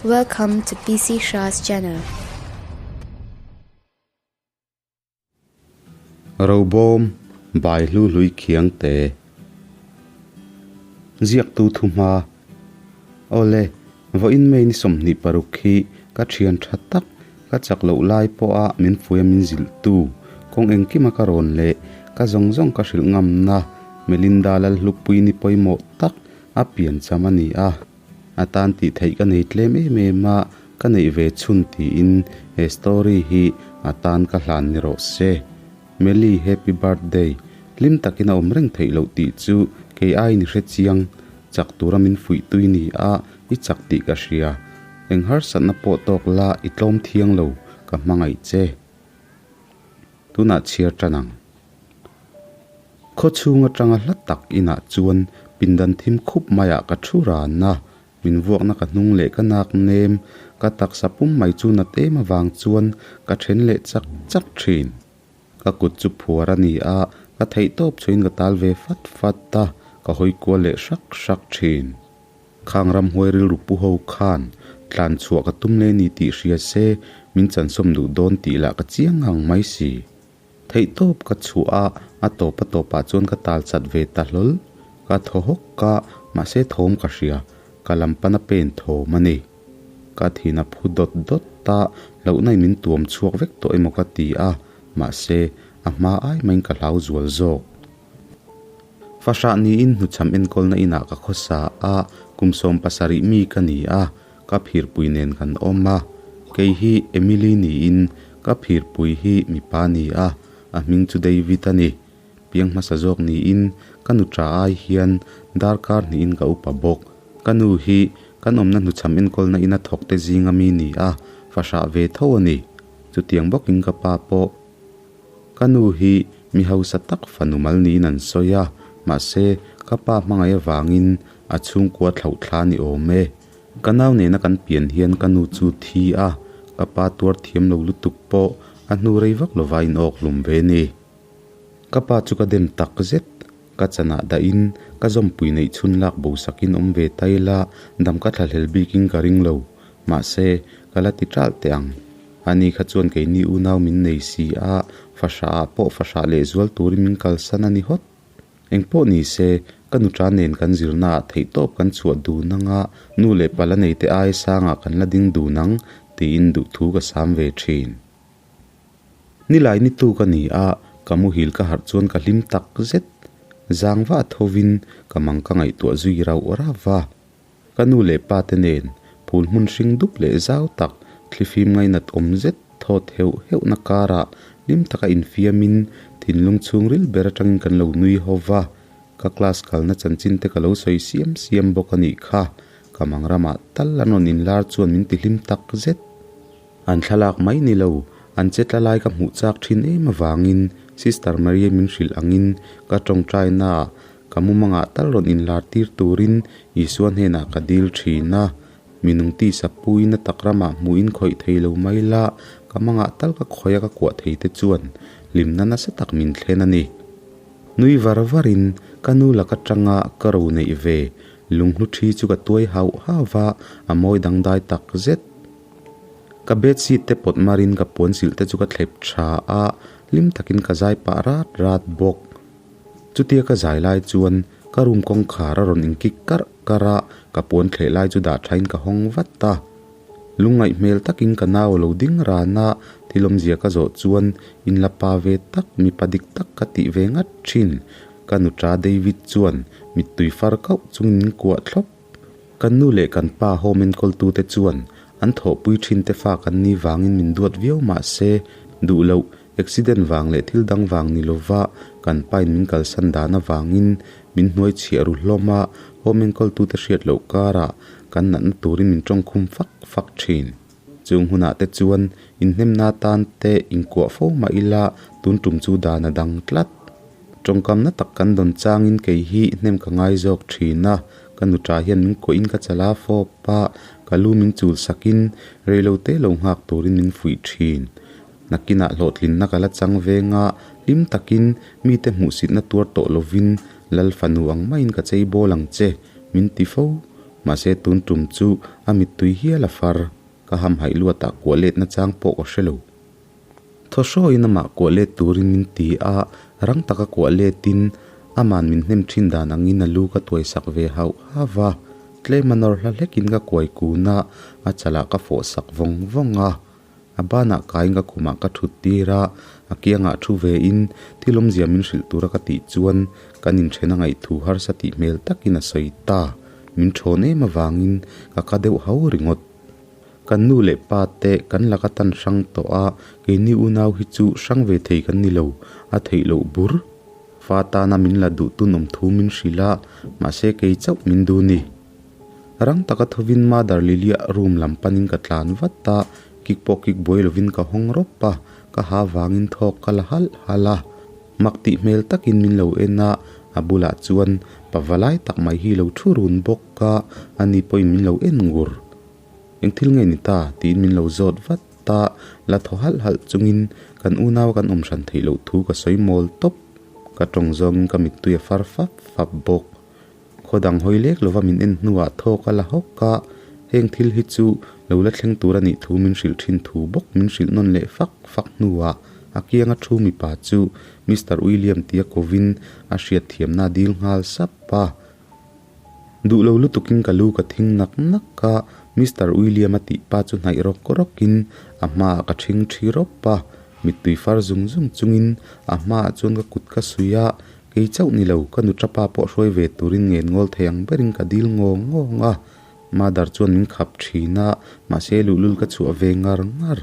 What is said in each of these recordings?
Welcome to PC Shah's channel. Robawm Bai Hlu Hlui Khiangte Ziaktu Thuhma Awle, vawiin May ni 26 hi ka thian tha tak, ka chak loh lai pawha min fuia min zilhtu, kawng engkima ka rawn leh ka zawng zawng ka hrilh ngamna Melinda Lalhlupui ni pawimawh tak a piancham a ni a. A tan tih theih ka nei tlem em em a, ka neih ve chhun tiin he story hi a tan ka hlan ni rawh se. Meli happy birthday, hlim takin a awm reng theih loh tih chu kei aiin i hre chiang, chak tura min fuih tui ni a, i chak tih ka hria. Eng harsatna pawh tawk la i tlawm thiang lo, ka hmangaih che. Tunah chhiar tan ang. Khaw chhung atanga hla tak inah chuan pindan thim khup maiah ka thu ran a, min vuakna ka hnung leh ka nak nem, ka taksa pum mai chu na tlem avang chuan ka then leh chak chak thin. Ka kut chu phuar a ni a, ka theihtawp chhuahin ka tal ve fat fat a, ka hawi kual leh hrak hrak thin. Khang ramhuai rilru pu ho khan tlan chhuah ka tum le ni tih hria se min chansawm duh dawn tih lah ka chiang ngang mai si. Theihtawp ka chhuah a, a tawp a tawpah chuan ka tal chat ve ta hlawl. Ka thaw hawk a, mahse thawm ka hria, ka lam pana pen thawm a ni. Ka thin a phu dawt dawt a, hlauhna in min tuam chhuak vek tawh emaw ka ti a, mahse a hma ai maiin ka hlau zual zawk. Fahrah niin hnuchham enkawlna inah ka khawsa a, kum 70 mi ka ni a, ka phirpui nen kan awm a. Kei hi Emily niin ka phirpui hi mipa ni a, a hming chu David a ni. Piang hmasa zawk niin ka nu tha ai hian darkar hnihin ka upa bawk. Ka nu hi kan awmna hnuchham enkawlna ina thawk te zinga mi ni a, fahrah ve tho a ni. Chutiang bawkin ka pa pawh. Ka nu hi mi hausa tak fanu mal niin an sawi a, mahse ka pa hmangaih avangin a chhungkua thlauh thla ni awm e. Ka nau nena kan pian hian ka nu chu thi a, ka pa tuar thiam lo lutuk pawh a hnu rei vak lova in awk hlum ve ni. Ka pa chu ka dem tak zet, ka chanah dahin ka zawmpui neih chhun lak bo sakin awm ve ta ila dam ka thlahlel bikin ka ring lo, mahse ka la ti ṭalh teh ang. Ani kha chuan keini unau min nei si a, fahrah ah pawh fahrah lehzual turin min kalsan a ni hawt. Engpawh ni se, ka nuṭa nen kan zirna ah theihtawp kan chhuah dun anga nu leh pala neite ai sangah kan la ding dun ang tiin duhthu ka sam ve thin. Nilai ni tu ka ni a, ka muhil ka harh chuan ka hlim tak zet. Zang va thovin ka mang ka ngaihtuah zui rauh rauh a. Ka nu leh pa te nen phul hmun hring dup leh zau tak thlifim ngainat awm zet thawt heuh heuhna karah hlim taka infiamin thinlung chhungril ber atangin kan lo nui ho va, ka class kalna chanchin te ka lo sawi siam siam bawk a nih kha. Ka mang ramah tal an rawn inlar chuan min ti hlim tak zet. An thlalak mai ni lo, an che tla lai ka hmuh chak thin em avangin Sister Maria min hrilh angin ka tawngtainaah Ka mumangah tal rawn inlar tir turin Isua hnenah ka dil thin a, mi nung tisa puiin a tak ramah hmuhin khawih thei lo mai la, ka mangah tal ka khawih a ka kuah thei te chuan hlimna nasa tak min thlen a ni. Nui var varin ka nu laka tanga ka ro neih ve lunghlu thi chu ka tuai hauh hauh va, a mawi dangdai tak zet. Ka bedsheet te pawt marin ka puan silh te chu ka thlep tha a, hlim takin ka zai pah rat rat bawk. Chutia ka zai lai chuan ka room kawngkhar a rawn inkik karh karh a, ka puan thleh lai chu dah thain ka hawng vat a. Lungngaih hmel takin ka nau a lo ding ran a, thil awmzia ka zawh chuan inla pa ve tak, mipa dik tak ka tih ve ngat thin. Ka nuṭa David chuan mittui far kauh chungin min kuah thlawp. Kan nu leh kan pa home enkawltute chuan an thawhpui thinte fa kan ni vangin min duat viau mah se, duh loh, accident vang leh thil dang vang ni lova kan pain min kalsan dan avangin min hnuai chhiah ru hlawm a, home enkawltute hriat loh karah kan natna turin min tawngkhum fak fak thin. Chung hunah te chuan inhnemna tan te inkuah fo mah ila tun tum chu dan a dang tlat. Tawngkamna tak kan dawn changin kei hi hnem ka ngai zawk thin a, ka nuṭa hian min kuahin ka chala fawp a, ka lu min chul sakin reilo te lo nghak turin min fuih thin. Nakinah hlawhtlinna ka la chang veng a, hlim takin mite hmuhsitna tuar tawh lovin Lal fanu ang maiin ka chei bawl ang che, min ti fo. Mahse tun tum chu a mittui hial a far. Ka hamhaih luatah kuah let nachang pawh ka hre lo. Thaw hrawiin amah kuah let turin min ti a, rang taka kuah letin aman min hnem thin dan angin a lu ka tuai sak ve hauh hauh a. Tlem a nawr hla hlekin ka kuai kun a, a chalah ka fawh sak vawng vawng a. A banah kaiin ka khumah ka thut tir a, a kiangah thu vein thil awmzia min hrilh tura ka tih chuan kan inthen a ngaihthu harsa tih hmel takin a sawi ta. Min thawn em avangin ka ka deuh hau ringawt. Kan nu leh pa te kan laka tan hrang tawh a, keini unau hi chu hrang ve thei kan ni lo, a theih loh bur. Fa tana min la duh tun awm thu min hrilh a, mahse kei chauh min duh ni. Rang taka thovin Mother Lilia room lam panin ka tlan vat a, kik pawh kik buai lovin ka hawng rawp a, ka ha vangin thawk ka la halh halh a. Mak tih hmel takin min lo en a, a bulah chuan pava lai tak mai hi lo thu run bawk a, ani pawhin min lo en ngur. Eng thil nge ni ta? tiin min lo zawt vat a, la thaw halh halh chungin kan unau kan awm hran theih loh thu ka sawi mawl tawp. Ka tawng zawngin ka mittui a far fap fap bawk. Khaw dang hawi lek lova min en hnuah thawk a la hawk a, heng thil hi chu lo la thleng tur a nih thu min hrilh thin thu bawk min hrilh nawn leh fak fak hnuah a kianga thu mipa chu Mister William tia kovin a hriatthiamna a dil nghal sap a. Duh lo lutukin ka lu ka thing nak nak a, Mister William a tih pa chu hnaih rawk rawkin a hmaah ka thing thi rawp a, mittui far zung zung chungin a hmaah chuan ka kut ka suih a, Kei chauh ni lo, ka nu tapa pawh hruai ve turin ngen ngawl thei ang berin ka dil ngawng ngawng a. Mother chuan min khap thin a, mahse luhlul ka chhuah ve ngar ngar.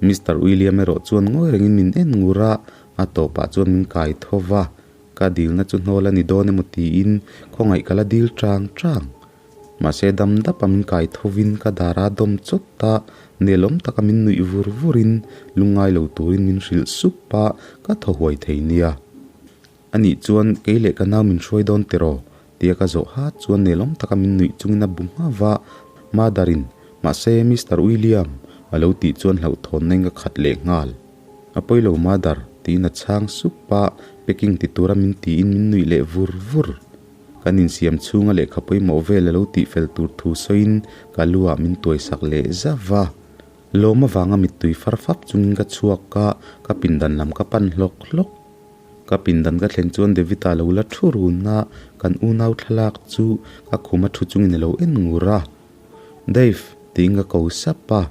Mister William erawh chuan ngawi rengin min en ngur a, a tawpah chuan min kai tho va. Ka dilna chu hnawl a ni dawn emaw tiin khawngaih ka la dil chang chang. Mahse dam dapa min kai thovin ka dar a dawm chawt a, nelawm taka min nuih vur vurin lungngai lo turin min hrilh sup a, ka thaw huai thei nia. Anih chuan kei leh ka nau min hruai dawn tiraw? tia ka zawh hat chuan nelawm taka min nuih chungin a bu nghauh a, Mother-in, Mahse Mister William, a lo tih chuan hlauhthawnna in ka khat leh nghal. A pawi lo Mother, tiin a chhang sup a, packing ti tura min tiin min nuih leh vur vur. Kan insiam chhunga lehkha pawimawh vel a lo tihfel tur thu sawiin ka lu ah min tuaisak leh zauh a. Lawm avanga mittui far fap chungin ka chhuak a, ka pindan lam ka pan hlawk hlawk. Ka pindan ka thlen chuan David-a lo la thu run a, kan unau thlalak chu ka khum a thu chungin a lo en ngur a. Dave, tiin ka ko sap a,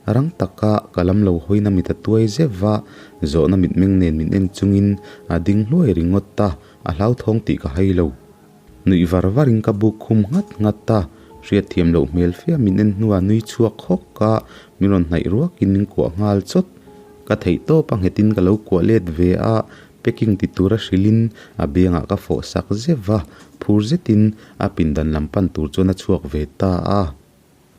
rang taka ka lam lo hawina mit a tuai zeuh a, zawhna mitmeng nen min en chungin a ding hluai ringawt a. A hlauthawng tih ka hai lo. Nuih var varin ka buk khum nghat nghat a, hriatthiam loh hmel fia min en hnuah nui chhuak hawk a, min rawn hnaih ruakin min kuah nghal chawt. Ka theih tawp a nghetin ka lo kuah let ve a, packing ti tura hrilhin a biangah ka fawh sak zeuh va, phur zetin a pindan lam pan tur chuan a chhuak ve ta a.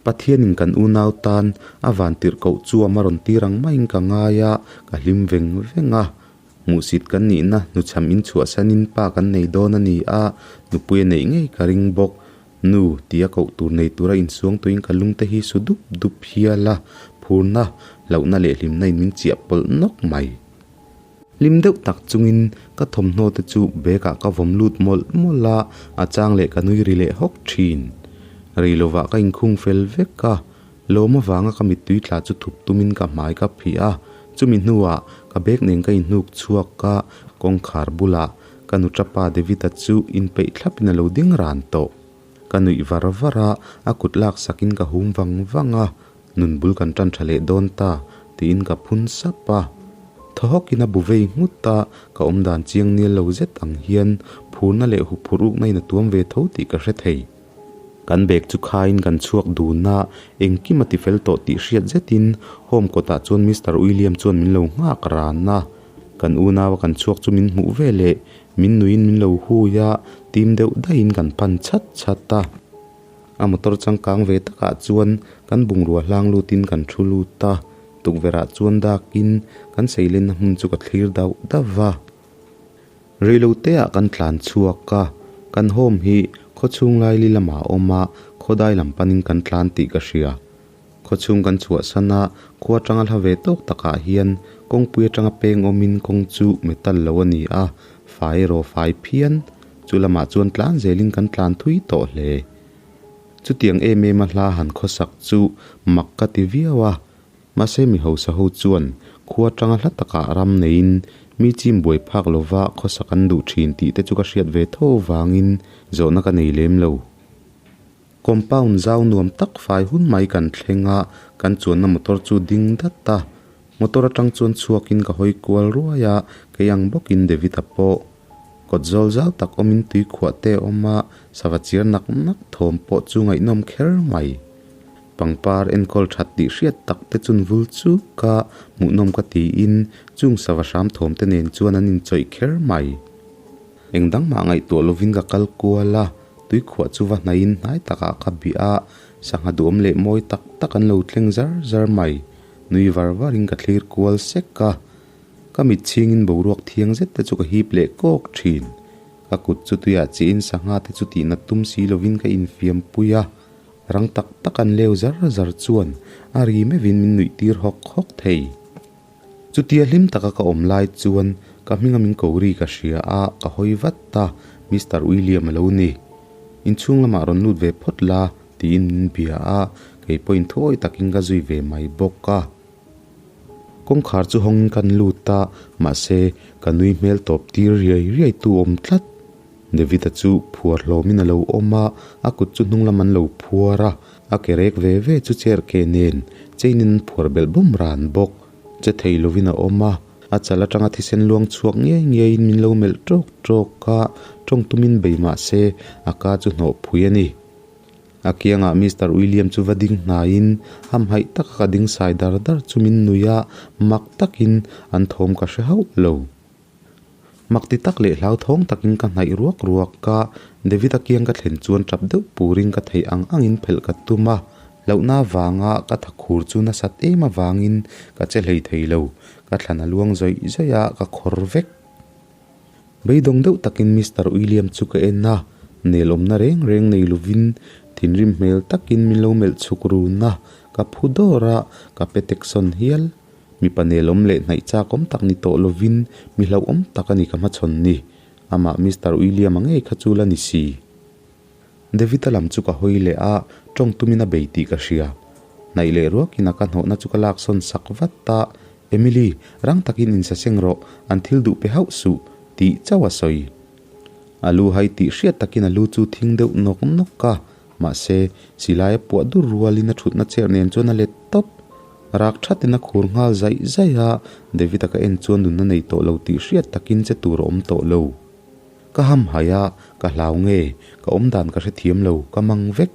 Pathianin kan unau tan a van tirh koh chuam a rawn tir ang maiin ka ngai a, ka hlim veng veng a. Hmuhsit kan nihna hnuchham in chhuahsanin pa kan nei dawn a ni a, nupui a neih ngei ka ring bawk. Nu, tia koh tur nei tura insuang tuin ka lungte hi su dup dup hial a, phurna, hlauhna leh hlimna in min chiah pawlh nawk mai. Hlim deuh tak chungin ka thawmhnaw te chu bag ah ka vawm lut mawlh mawlh a, a chang leh ka nui ri leh hawk thin. Rei lovah ka inkhung fel vek a, lawm avanga ka mittui tla chu thup tumin ka hmai ka phih a, chumi hnuah ka bag nen ka inhnuk chhuak a, kawngkhar bulah ka nuṭapa David-a chu inpeih thlapin a lo ding ran tawh. Ka nuih var var a, a kut laksakin ka hum vang vang a, Nun bul kan tan tha leh dawn ta, tiin ka phun sap a. Thaw hawkin a bu vei nghut a, ka awm dan chiang nial lo zet ang hian phurna leh huphurh ukna in a tuam ve tho tih ka hre thei. Kan bag chu khaiin kan chhuak dun a, engkim a tifel tawh tih hriat zetin home kawtah chuan Mister William chuan min lo nghak ran a. Kan unaua kan chhuak chu min hmuh ve leh min nuiin min lo hui a, tim deuh daihin kan pan chhat chhat a. A motor changkang ve takah chuan kan bungrua hlang lutin kan thu lut a, tukverhah chuan dakin kan seilenna hmun chu ka thlir dauh dauh va. Reiloteah kan tlan chhuak a, kan home hi khawchhung laili lamah a awm a, khawdai lam panin kan tlan tih ka hria. Khawchhung kan chhuahsan a, khua atanga hla ve tawk takah hian kawngpui atanga peng awmin kawng chu metal lo a ni a, fai erawh fai phian. Chu lamah chuan tlan zelin kan tlan thui tawh hle. Chutiang em em a hla han khawsak chu mak ka ti viau a, mahse mi hausa ho chuan khua atanga hla takah ram neiin mi chim buai phak lova khawsak an duh thin tih te chu ka hriat ve tho vangin zawhna ka nei lem lo. Compound zau nuam tak fai hun mai kan thleng a, kan chuanna motor chu ding dat a, motor atang chuan chhuakin ka hawi kual ruai a, kei ang bawkin David-a pawh kawt zawl zau tak awmin tui khuah te a awm a, sava chiar nak nak thawm pawh chu ngaihnawm kher mai. Pangpar enkawl that tih hriat tak te chun vul chuk a, hmuhnawm ka tiin chung sava hram thawm te nen chuan an inchawih kher mai. Eng dang mah ngaihtuah lovin ka kal kual a, tuikhuah chu va hnaihin hnai takah ka bih a, sangha duhawm leh mawi tak tak an lo thleng zar zar mai. Nui var varin ka thlir kual sek a, ka mit chhingin boruak thiang zet te chu ka hip leh kawk thin. Ka kut chu tuiah chiin sangha te chu tihna tum si lovin ka infiam pui a, rang tak tak an leu zar zar chuan a ri meuhin min nuih tir hawk hawk thei. Chutia hlim taka ka awm lai chuan ka hminga min ko ri ka hria a, ka hawi vat a, Mister William a lo ni. Inchhung lamah rawn lut ve phawt la tiin min bia a, kei pawhin thuawi takin ka zui ve mai bawk a. Kawngkhar chu hawngin kan lut a, mahse ka nui hmel tawp tir riai riai tu awm tlat. David-a chu phuar hlawmin a lo awm a, a kut chu hnung lam an lo phuar a, a ke rek ve ve chu chair ke nen chain in an phuar belh bawm ran bawk. Che thei lovin a awm a, a chal atanga thisen luang chhuak ngei ngeiin min lo melh tawk tawk a, tawng tumin bei mah se a ka chu hnawh phui a ni. A kiangah Mister William chu va ding hnaiin hamhaih taka ka ding sai dar dar chu min nui a, mak takin an thawm ka hre hauh lo. Mak ti tak leh hlauthawng takin ka hnaih ruak ruak a, David-a kiang ka thlen chuan tap deuh purin ka theih ang angin phelh ka tum a, hlauhna avanga ka tha khur chu nasat em avangin ka che hlei thei lo, ka thlan a luang zawih zawih a, ka khawr vek. Beidawng deuh takin Mister William chu ka en a, nelawmna reng reng nei lovin thinrim hmel takin min lo melh chhuk run a, ka phu dawr a, ka pe teksawn hial. Mipa nelawm leh hnaih chak awm tak ni tawh lovin mi hlauhawm tak a ni ka hmachhawn ni. Amah Mister William-a ngei kha chu la ni si. David-a lam chu ka hawi leh a, tawng tumin a bei tih ka hria. Hnaih leh ruakin a ka hnawhna chu ka laksawn sak vat a, Emily, rang takin insaseng rawh, an thil duh pe hauh suh, tih chauh a sawi. A lu hai tih hriat takin a lu chu thing deuh nawk nawk a, mahse, silai a puah dur rualin a thutna chair nen chuan a let tawp. Rak thatin a khur nghal zaih zaih a, David-a ka en chuan nunna nei tawh lo tih hriat takin che tur a awm tawh lo. Ka hamhaih a, ka hlau nge, ka awmdan ka hrethiam lo, ka mang vek.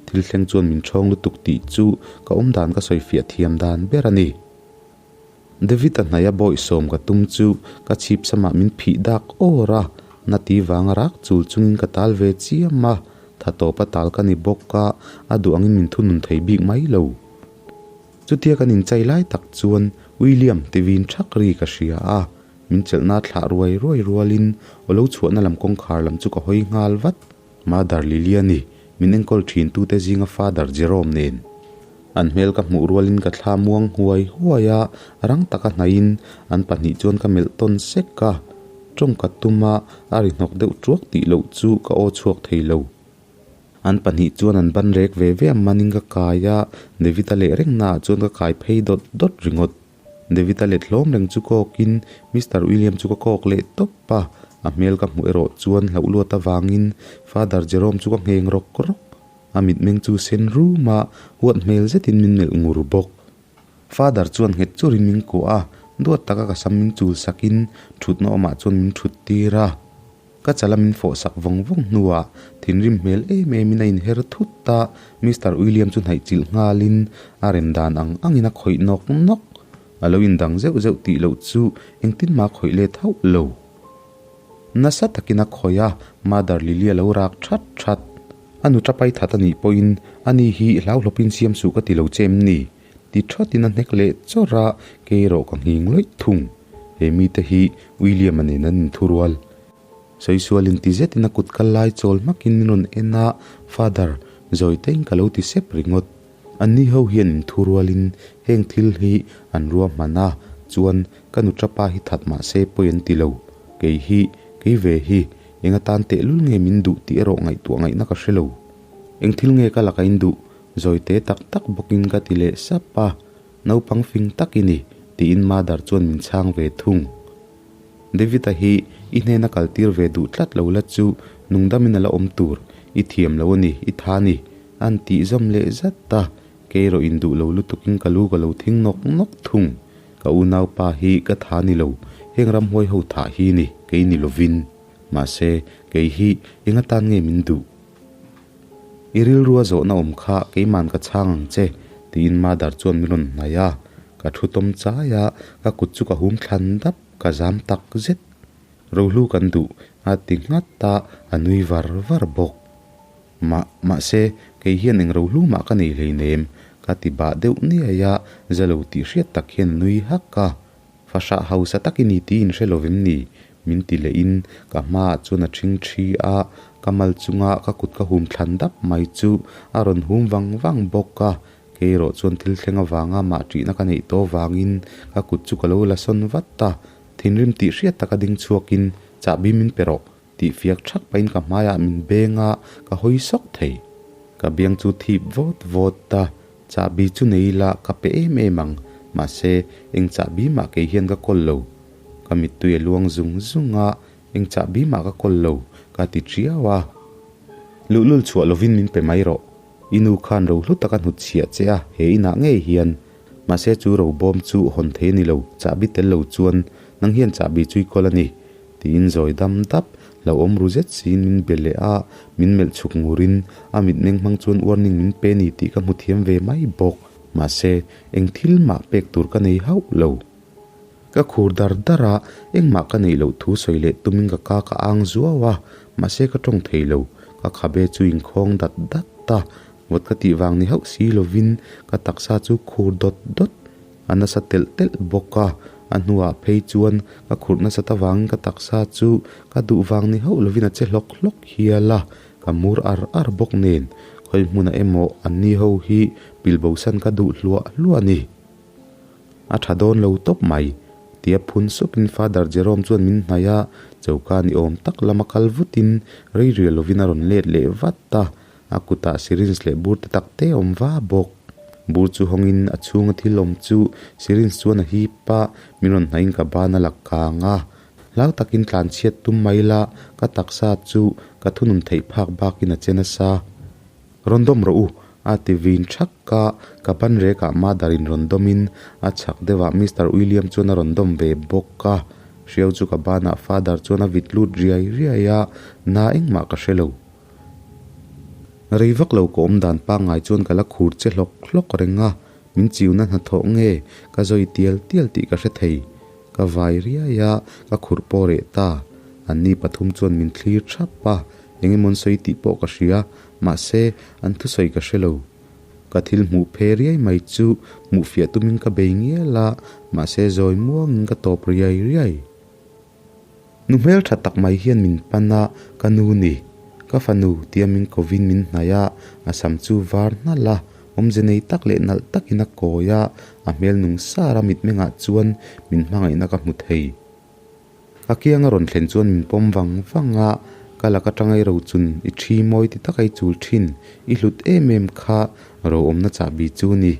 Thil thleng chuan min ṭhawng lutuk tih chu ka awmdan ka sawifiah thiam dan ber a ni. David-a hnaia bawihsawm ka tum chu ka chhip samah min phih dak awr a, na ti vanga rak chul chungin ka tal ve chiam a, tha tawpa tal ka ni bawk a, a duh angin min thunun thei bik mai lo. Chutia kan inchai lai tak chuan William ti vin thak ri ka hria a, min chelhna thlah ruai ruai rualin aw lo chhuahna lam kawngkhar lam chu ka hawi nghal vat. Mother Liliani, min enkawl thin tute zinga Father Jerome nen. An hmel ka hmuh rualin ka thla muang huai huai a, rang taka hnaihin an pahnih chuan ka melh tawn sek a, tawng ka tum a, a ri hnawk deuh tuak tih loh chu ka aw chhuak thei lo. An pahnih chuan an ban rek ve ve a manin ka kai a, David-a leh reng naah chuan ka kai phei dawt dawt ringawt. David-a let hlawm reng chu kawkin Mister William chu ka kawk leh tawp a, a hmel ka hmuh erawh chuan hlauh luat avangin Father Jerome chu ka ngheng rawk rawk. A mitmeng chu sen rum a, huat hmel zetin min melh ngur bawk. Father chuan nghet churin min kuah a, duat taka ka sam min chul sakin thutna awmah chuan min thut tir a. Ka chala min fawh sak vawng vawng hnuah thinrim hmel em emin a inher thut a, Mister William chu hnaih chilh nghalin a rem dan ang angin a khawih nawk nawk. A lo indang zeuh zeuh tih loh chu engtin mah a khawih let hauh lo. Nasa takin a khawih a, Mother Lily a lo rak that that. A nu tapai that a nih pawhin ani hi hlauhlawpin siam suh ka ti lo che em ni? Ti thatin a hnek leh chawrh a, kei erawh ka nghing lawih thung. He mite hi William-a nen an inthurual. Saisual inti zetin a kut kal lai chawl hmakin min rawn en a, Father, zawi tein ka lo ti sep ringawt. Anni ho hian inthurualin heng thil hi an ruahman a, chuan ka nu tapa hi that mah se pawi an ti lo. Kei hi, kei ve hi, eng atan tehlul nge min duh tih erawh ngaihtuah ngaihna ka hre lo. Eng thil nge ka laka in duh? Zawi te tak tak bawkin ka ti leh sap a, Naupang fing tak i ni, tiin Mother chuan min chhang ve thung. David-a hi i hnena kal tir ve duh tlat lo la chu nungdamin a la awm tur, i thiam lo a ni, i tha a ni, a'n tih zawm leh zat a, kei erawh induh lo lutukin ka lu ka lo thing nawk nawk thung. Ka unaupa hi ka tha ni lo, heng ramhuai ho thah hi ni, kei ni lovin. Mahse, kei hi eng atan nge min duh? I rilrua zawhna awm kha keiman ka chhang ang che, tiin Mother chuan min rawn hnaih a. Ka thu tawm chai a, ka kut chu ka hum thlan dap, ka zam tak zet. Rohlu kan duh, a ti nghat a, a nui var var bawk. Mah, mahse, kei hian eng rohlu mah ka nei hleinem, ka ti bah deuh niai a, za lo tih hriat tak hian a nui hak a. Fahrah hausa tak i ni tih inhre lo vem ni? Min ti lehin ka hmaah chuan a ṭhing ṭhi a, ka mal chunga ka kut ka hum thlan dap mai chu a rawn hum vang vang bawk a. Kei erawh chuan thil thleng avanga mah ṭihna ka neih tawh avangin ka kut chu ka lo la sawn vat a. Thinrim tih hriat taka ding chhuakin, Chahbi min pe rawh, tih fiak ṭhak pahin ka hmaiah min beng a, ka hawi sawk thei. Ka biang chu thip vawt vawt a, chahbi chu nei ila ka pe em em ang, mahse eng chahbi mah kei hian ka kawl lo. Ka mittui a luang zung zung a, eng chahbi mah ka kawl lo, ka ti ṭiau a. Luhlul chhuah lovin min pe mai rawh, i nu khan ro hlu taka hnutchhiah che a, he inah ngei hian. Mahse chu ro bawm chu hawn thei a ni lo, chahbi tel lo chuan nang hian chahbi chu i kawl a ni. Tiin zawi dam dap, hlauhawm ru zet siin min be leh a, min melh chhuk ngurin a mitmeng hmang chuan warning min pe ni tih ka hmu thiam ve mai bawk. Mahse, eng thil mah pek tur ka nei hauh lo. Ka khur dar dar a, engmah ka neih loh thu sawi leh tumin ka ka ka ang zuau a, mahse ka tawng thei lo. Ka khabe chu inkhawng dat dat a, vawt ka tih vang ni hauh si lovin ka taksa chu khur dawt dawt. A nasa telh telh bawk a, a hnuah phei chuan ka khurh nasat avangin ka taksa chu ka duh vang ni hauh lovin a che hlawk hlawk hial a, ka mur ar ar bawk nen khawi hmunah emaw anni ho hi pilbosan ka duh hluah hluah a ni. A tha dawn lo tawp mai, tia phun supin Father Jerome chuan min hnaih a, choka ni awm tak lama kal vutin rei rial lovin a rawn let leh vat a, A kutah syringe leh bur te tak te a awm va bawk. Bur chu hawngin a chhunga thil awm chu syringe chuan a hip a, min rawn hnaihin ka ban a la kang a. Hlau takin tlan chhiat tum mai la, ka taksa chu ka thunun theih phak bakin a che nasa. Rawn dawm rawh u, a ti vin thak a, ka ban rekah mother in rawn dawmin a chhak deuhah Mister William chuan a rawn dawm ve bawk a. Hriau chu ka banah father chuan a vit lut riai riai a, na engmah ka hre lo. Rei vak lo ka awm dan pangngai chuan ka la khur che hlawk hlawk reng a, min chiuna hnathawh nge ka zawi tial tial tih ka hre thei. Ka vai riai a, ka khurh pawh reh ta. Anni pathum chuan min thlir thap a, eng emaw an sawi tih pawh ka hria, mahse an thusawi ka hre lo. Ka thil hmuh phe riai mai chu hmuh fiah tumin ka bei ngial a, mahse zawi muangin ka tawp riai riai. Nu hmeltha tak mai hian min pan a, ka nu ni, ka fanu tia min kovin min hnaih a, a sam chu var hnalh a, awmze nei tak leh nalh takin a kawi a, a hmel nung sar a mitmengah chuan min hmangaihna ka hmu thei. Ka kiang a rawn thlen chuan min pawm vang vang a, ka lak atanga i rochun i thi mawi ti taka i chul thin, i hlut em em kha ro awmna chahbi chu ni.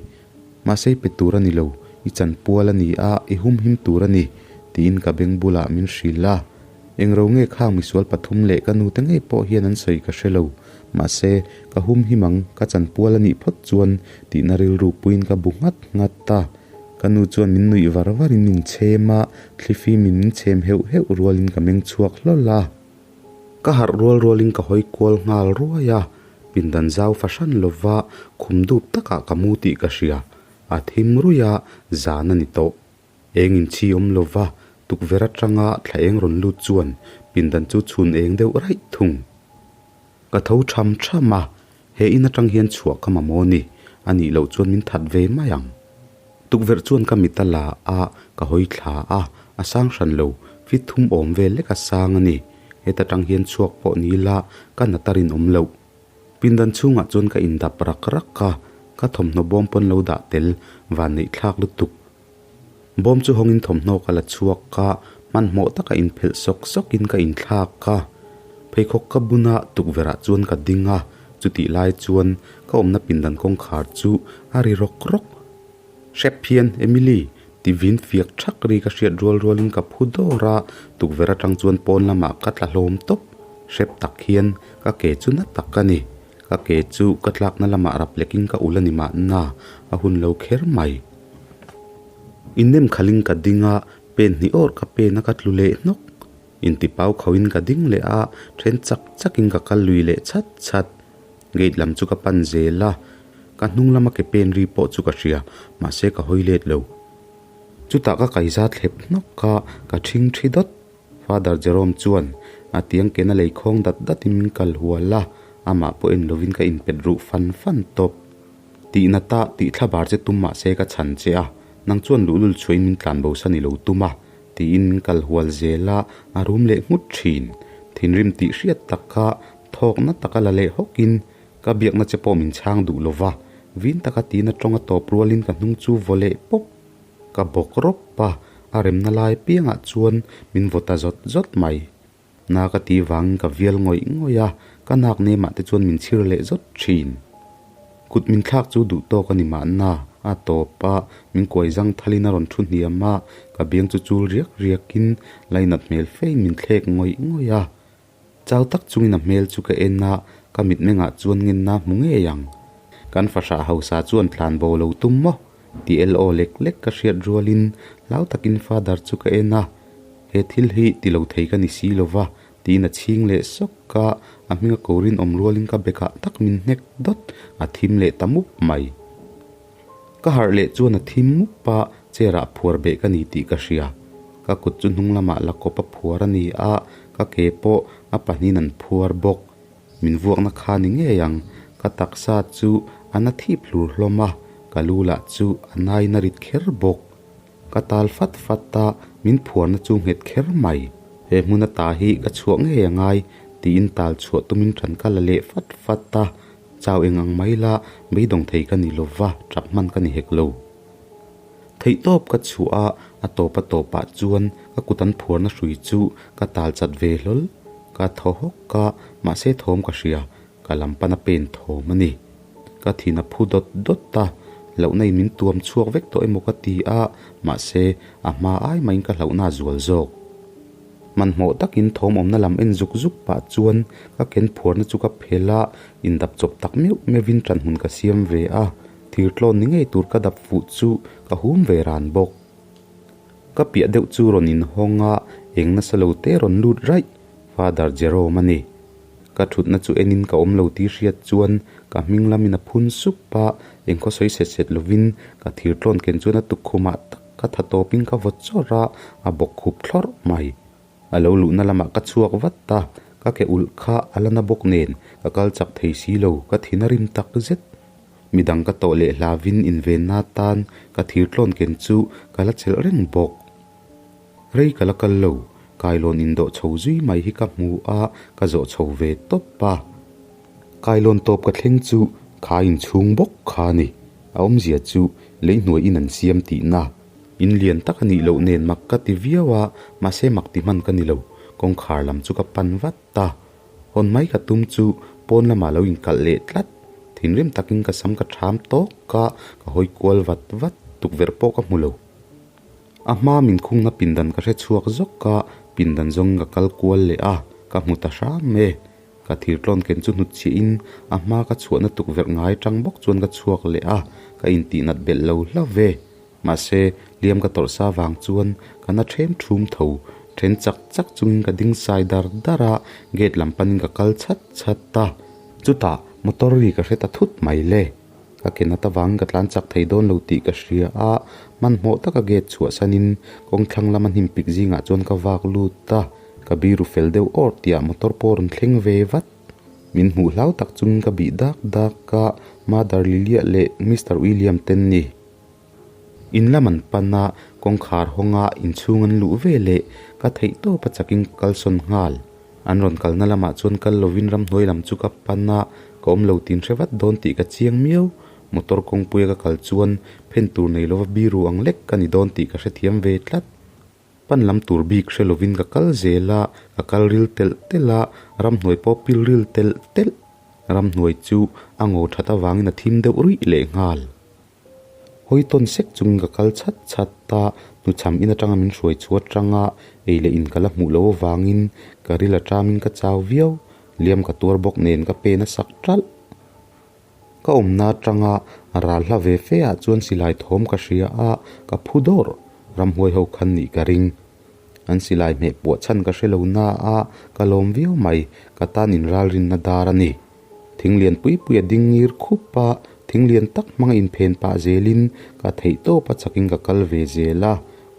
Mahse i pe tur a ni lo, i chanpual a ni a, i humhim tur a ni, tiin ka beng bulah min hrilh a. Eng ro nge khang misual pathum leh ka nute ngei pawh hian an sawi ka hre lo. Mahse, ka humhim ang, ka chanpual a nih phawt chuan tihna rilru puiin ka bu nghat nghat a. Ka nu chuan min nuih var varin min chhem a, thlifimin min chhem heuh heuh rualin ka meng chhuak hlawl a. Ka harh rual rualin ka hawi kual nghal ruai a, pindan zau fahran lova khum dup takah ka mu tih ka hria. A thim ruih a, zan a ni tawh. Eng inchhi awm lova tukverh atanga thla eng rawn lut chuan pindan chu chhun eng deuh raih thung. Ka tho tham tham a, he in atang hian chhuah ka mamawh ni, a nih loh chuan min that ve mai ang. Tukverh chuan ka mit a la a, ka hawi thla a, a sang hran lo, fit thum awm vel lek a sang a ni. Heta tang hian chhuak pawh ni ila ka nat a rinawm loh. Pindan chhungah chuan ka indap rak rak a, ka thawmhnaw bawm pawn lo dah tel, vanneih thlak lutuk. Bawm chu hawngin thawmhnaw ka la chhuak a, hmanhmawh taka inphelh sawk sawkin ka inthlak a. Pheikhawk ka bun a, tukverhah chuan ka ding a. Chutih lai chuan ka awmna pindan kawngkhar chu a ri rawk rawk. Hrep hian Emily ti vin fiak thak ri ka hriat rual rualin ka phu dawr a, tukverh atang chuan pawn lamah ka tla hlawm tawp. Hrep tak hian ka ke chu na tak a ni. Ka ke chu ka tlakna lamah rap lekin ka ul a ni mahna a hun lo kher mai. Innem khalin ka ding a, pen hnih awr ka pen a ka tlu leh hnawk. Intipau khauhin ka ding leh a, then chak chakin ka kal lui leh chhat chhat. Gate lam chu ka pan zel a, ka hnung lama ke pen ri pawh chu ka hria, mahse ka hawi let lo. Chutah ka kaiza thlep hnawk a, ka thing thi dawt. Father Jerome chuan a tiang kena lei khawng dat datin min kal hual a, amah pawh en lovin ka inpet ruh fan fan tawp. Tihna ta tih thla bar che tum mahse ka chhan che a, nang chuan luhlul chhuahin min tlan bo sa ni lo tum a, tiin min kal hual zel a, a rum leh nghut thin. Thinrim tih hriat tak kha thawkna taka la leh hawkin ka biakna che pawh min chhang duh lo va, vin taka tiin a tawng a tawp rualin ka hnung chu vaw leh pawp. Ka bawk rawp a, a remna lai piangah chuan min vaw ta zawt zawt mai. Na ka ti vangin ka vial ngawih ngawih a, ka nak nemah te chuan min chhir leh zawt thin. Kut min thlak chu duh tawk a ni mahna, a tawp a, min kuai zang thalin a rawn thu hniam a, ka biang chu chul riak riakin lainat hmel fein min thlek ngawih ngawih a. Chau tak chungin a hmel chu ka en a, ka mitmengah chuan ngenna hmu ngei ang. Kan fahrah hausa chuan tlan bo lo tum maw? Ti el aw lek lek ka hriat rualin hlau takin Father chu ka en a, he thil hi ti lo thei ka ni si lo va, tiin a chhing leh sawk a, a hminga ko rinawm rualin ka bekah tak min hnek dawt, a thim leh ta mup mai. Ka harh leh chuan a thim mup a, chair ah phuar beh ka ni tih ka hria. Ka kut chu hnung lamah la kawp a phuar a ni a, ka ke pawh a pahnihin an phuar bawk. Min vuakna kha ni ngei ang, ka taksa chu a na thip hlur hlawm a, ka lu lah chu a nain a rit kher bawk. Ka tal fat fat a, min phuarna chu nghet kher mai. He hmun ata hi ka chhuah ngei a ngai tiin tal chhuah tumin ṭan ka la leh fat fat a, chau eng ang mai la beidawng thei ka ni lo va, ṭap hman ka ni hek lo. Theihtawp ka chhuah a, a tawp a tawpah chuan ka kut an phuarna hrui chu ka tal chat ve hlawl. Ka thaw hawk a, mahse thawm ka hria, ka lam pana pen thawm a ni. Ka thin a phu dawt dawt a, hlauhna in min tuam chhuak vek tawh emaw ka ti a, mahse a hma ai mahin ka hlauhna a zual zawk. Hmanhmawh takin thawm awmna lam en zuk zuk pah chuan ka ken phuarna chu ka phel a, indap chawp tak meuh meuhin ṭanhmun ka siam ve a, thir tlawn ni ngei tur ka dap fuh chu ka hum ve ran bawk. Ka piah deuh chu rawn inhawng a, eng nasa lo te rawn lut raih, Father Jerome a ni. Ka thutna chu enin ka awm lo tih hriat chuan ka hming lamin a phun sup a, engkhaw sawi set set lovin ka thir tlawn ken chuan a tukkhumah tak ka tha tawpin ka vaw chawrh a, a bawk khup thlawrh mai. A lo luhna lamah ka chhuak vat a, ka ke ulh kha a la na bawk nen ka kal chak thei si lo, ka thin a rim tak zet. Midang ka tawh leh hlavin invenna tan ka thir tlawn ken chu ka la chelh reng bawk. Rei ka la kal lo, kailawn indawh chho zui mai hi ka hmu a, ka zawh chho ve tawp a. Kailawn tawp ka thleng chu kha inchhung bawk kha a ni. A awmzia chu lei hnuai in an siam tihna. In lian tak a nih loh nen mak ka ti viau a, mahse mak ti hman ka ni lo. Kawngkhar lam chu ka pan vat a. Hawn mai ka tum chu pawn lamah lo inkalh leh tlat. Thinrim takin ka sam ka ṭham tawk a, ka hawi kual vat vat, tukverh pawh ka hmu lo. A hma min khungna pindan ka hre chhuak zawk a, pindan zawngin ka kal kual leh a, ka hmu ta hram e. Ka thir tlawn ken chu hnut chhiahin a hma ka chhuahna tukverh ngai tang bawk chuan ka chhuak leh a, ka intihnat belh lo hla ve. Mahse, hliam ka tawrh sa vang chuan ka na then thum tho, then chak chak chungin ka ding sai dar dar a, gate lam panin ka kal chhat chhat a. Chutah motor ri ka hre ta thut mai le. Ka ke nat avangin ka tlan chak thei dawn lo tih ka hria a, hmanhmawh taka gate chhuahsanin kawngthlang lama hnim pik zingah chuan ka vak lut a, ka biru fel deuh awr tihah motor pawh rawn thleng ve vat. Min hmuh hlau tak chungin ka bih dak dak a, Mother Liliah leh Mister William ten ni. In lam an pan a, kawngkhar hawnga inchhung an luh ve leh ka theih tawp a chakin ka kalsawn nghal. An rawn kalna lamah chuan kal lovin ramhnuai lam chu ka pan a, ka awm lo tin hre vat dawn tih ka chiang miau. Motor kawngpuia ka kal chuan phen tur nei lova biru ang lek ka ni dawn tih ka hrethiam ve tlat. Pan lam tur bik hre lovin ka kal zel a, ka kal ril telh telh a, ramhnuai pawh pil ril telh telh. Ramhnuai chu a ngaw that avangin a thim deuh ruih lehnghal. Hawi tawn sek chungin ka kal chhat chhat a, hnuchham in atanga min hruai chhuah atanga ei leh in ka la hmuh loh avangin ka ril atamin ka chau viau, liam ka tuar bawk nen ka pen a sak ṭalh. Ka awmna atanga ral hla ve fe ah chuan silai thawm ka hria a, ka phu dawrh, ramhuai ho khan nih ka ring. An silai hmeh puah chhan ka hre lo na a, ka lawm viau mai, ka tan inralrinna dar a ni. Thing lian pui pui a ding ngir khup a, thing lian tak hmanga inphen pah zelin ka theih tawp a chakin ka kal ve zel a,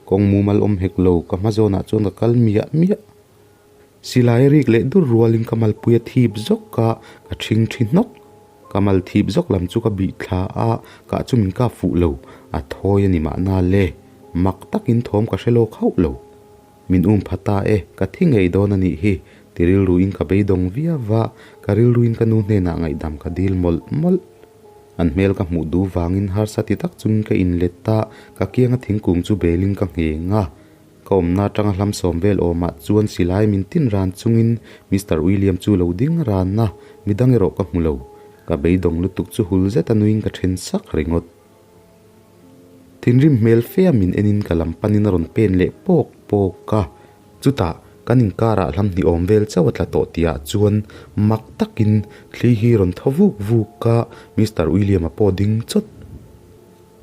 kawng mumal awm hek lo ka hma zawnah chuan ka kal miah miah. Silai a rik leh dur rualin ka malpui a thip zawk a, ka thing thi hnawk. Ka mal thip zawk lam chu ka bih thla a, kah chu min kap fuh lo, a thawi a ni mahna le. Mak takin thawm ka hre lawk hauh lo. Min um pha ta e, ka thi ngei dawn a nih hi, ti rilruin ka beidawng viau va, ka rilruin ka nu hnenah ngaihdam ka dil mawlh mawlh. An hmel ka hmuh duh vangin harsa ti tak chungin ka inlet a, ka kianga thingkung chu belin ka ngheng a. Ka awmna atanga hlam sawm vel awmah chuan silai min tin ran chungin Mister William chu lo ding ran a, midang erawh ka hmu lo. Ka beidawng lutuk chu hul zet a nuin ka then sak ringawt. Thinrim hmel fe a min enin ka lam panin a rawn pen leh pawk pawk a. Chutah kan inkarah hlam hnih awm vel chauh a tla tawh tihah chuan mak takin thli hi rawn thaw vuk vuk a, Mister William-a pawh ding chawt.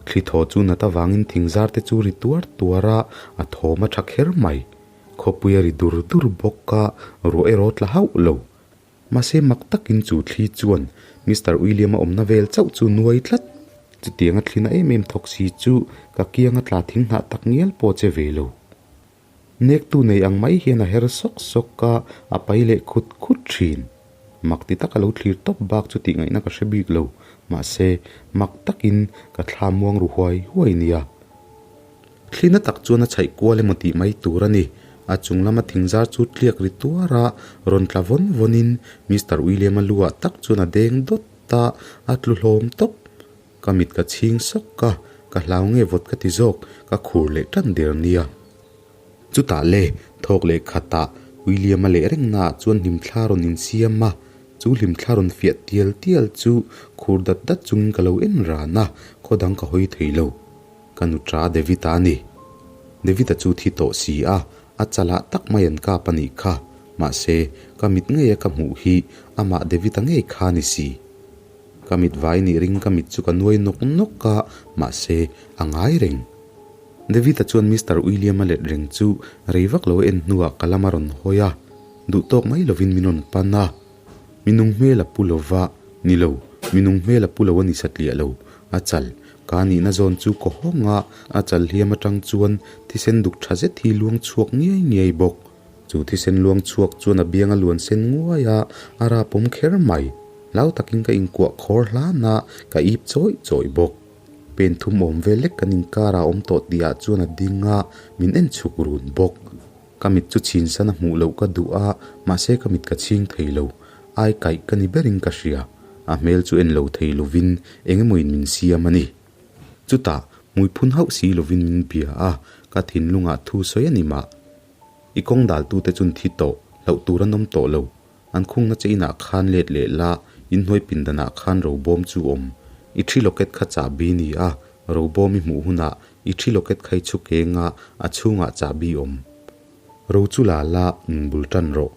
Thli thaw chu nat avangin thingzar te chu ri tuar tuar a, a thawm a tha kher mai. Khawpui a ri dur dur bawk a, ruah erawh tla hauh lo. Mahse mak takin chu thli chuan Mister William-a awmna vel chauh chu nuai tlat. Chutianga thlina em em thawk si chu ka kianga tla thing hnah tak ngial pawh che ve lo. Nektu nei ang mai hian a her sawk sawk a, a pai leh khut khut thin. Mak ti taka lo thlir tawp bak chu tih ngaihna ka hre bik lo. Mahse mak takin ka thla muang ru huai huai nia. Thlina tak chuan a chhaih kual emaw tih mai tur a ni. A chung lama thingzar chu tliak ri tuar a, rawn tla vawn vawnin Mister William-a lu ah tak chuan a deng dawt a, a tlu hlawm tawp. Ka mit ka chhing sawk a, ka hlau nge vawt ka ti zawk, ka khur leh tan der nia. Chutah le, thawk leh khatah William-a leh rengnaah chuan hlimthla rawn insiam a, chu hlimthla rawn fiah tial tial chu khur dat dat chungin ka lo en ran a, khaw dang ka hawi thei lo. Ka nu ṭa David-a a ni. David-a chu thi tawh si a, a chalah tak mai an kap a nih kha. Mahse, ka mit ngeia ka hmuh hi amah David-a ngei kha a ni si. Ka mit vai nih ring ka mit chu ka nuai nawk nawk a, mahse, a ngai reng. David-a chuan Mister William-a let reng chu rei vak lo en hnuah ka lam a rawn hawi a, duh tawk mai lovin min rawn pan a. Minung hmel a pu lo va, ni lo, minung hmel a pu lo a ni satliah lo, a chal, ka nihna zawn chu ka hawng a, a chal hliam atang chuan thisen duk tha zet hi luang chhuak ngiai ngiai bawk. Chu thisen luang chhuak chuan a biang a luan sen nguai a, a rapawm kher mai. Hlau takin ka inkuah khawr hlan a, ka ip chawih chawih bawk. Pen thum awm vel lek kan inkar ah awm tawh tihah chuan a ding a, min en chhuk run bawk. Ka mit chu chhin san a hmuh loh ka duh a, mahse ka mit ka chhing thei lo. Ai kaih ka ni berin ka hria. A hmel chu en lo thei lovin eng emawin min siam a ni. Chutah, hmui phun hauh si lovin min bia a, ka thinlungah thu sawi a ni mah. I kawng daltute chun thi tawh, hlauh tur an awm tawh lo. An khungna che inah khan let leh la, inhnuai pindanah khan robawm chu awm. I thi locket kha chahbi ni a, robawm i hmuh hunah i thi locket kha i chhu keng a, a chhungah chahbi awm. Ro chu la la, nun bul tan rawh.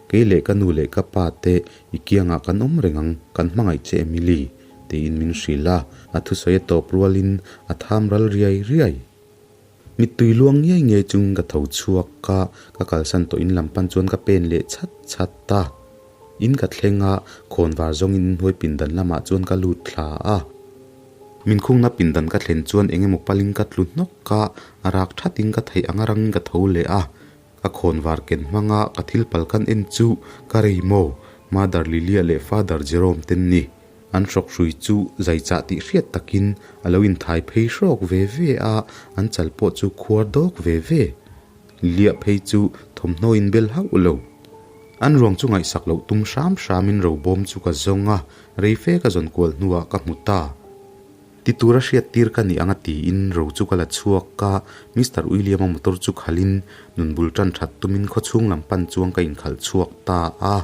Kei leh ka nu leh ka pa te i kiangah kan awm reng ang, kan hmangaih che Emily, tiin min hrilh a, a thusawi a tawp rualin a tham ral riai riai. Mittui luang ngiai ngiai chungin ka tho chhuak a, ka kalsan tawh in lam pan chuan ka pen leh chhat chhat a. In ka thleng a, khawnvar zawngin inhnuai pindan lamah chuan ka lut thla a. Min khungna pindan ka thlen chuan eng emaw palin ka tlu hnawk a, a rak thatin ka theih anga rangin ka tho leh a. Ka khawnvar ken hmanga ka thil pal kan en chu ka rei maw? Mother Lilia leh Father Jerome ten ni. An hrawk hrui chu zai chah tih hriat takin a lo inthai phei hrawk ve ve a, an chal pawh chu khuar dawk ve ve. Liah phei chu thawmhnaw in bel hauh lo. An ruang chu ngaihsak loh tum hram hramin robawm chu ka zawng a, rei fe ka zawn kual hnuah ka hmu ta. Ti tura hriat tir ka nih anga tiin ro chu ka la chhuak a, Mister William-a motor chu khalhin nun bul tan that tumin khawchhung lam pan chuang ka inkhalh chhuak ta a.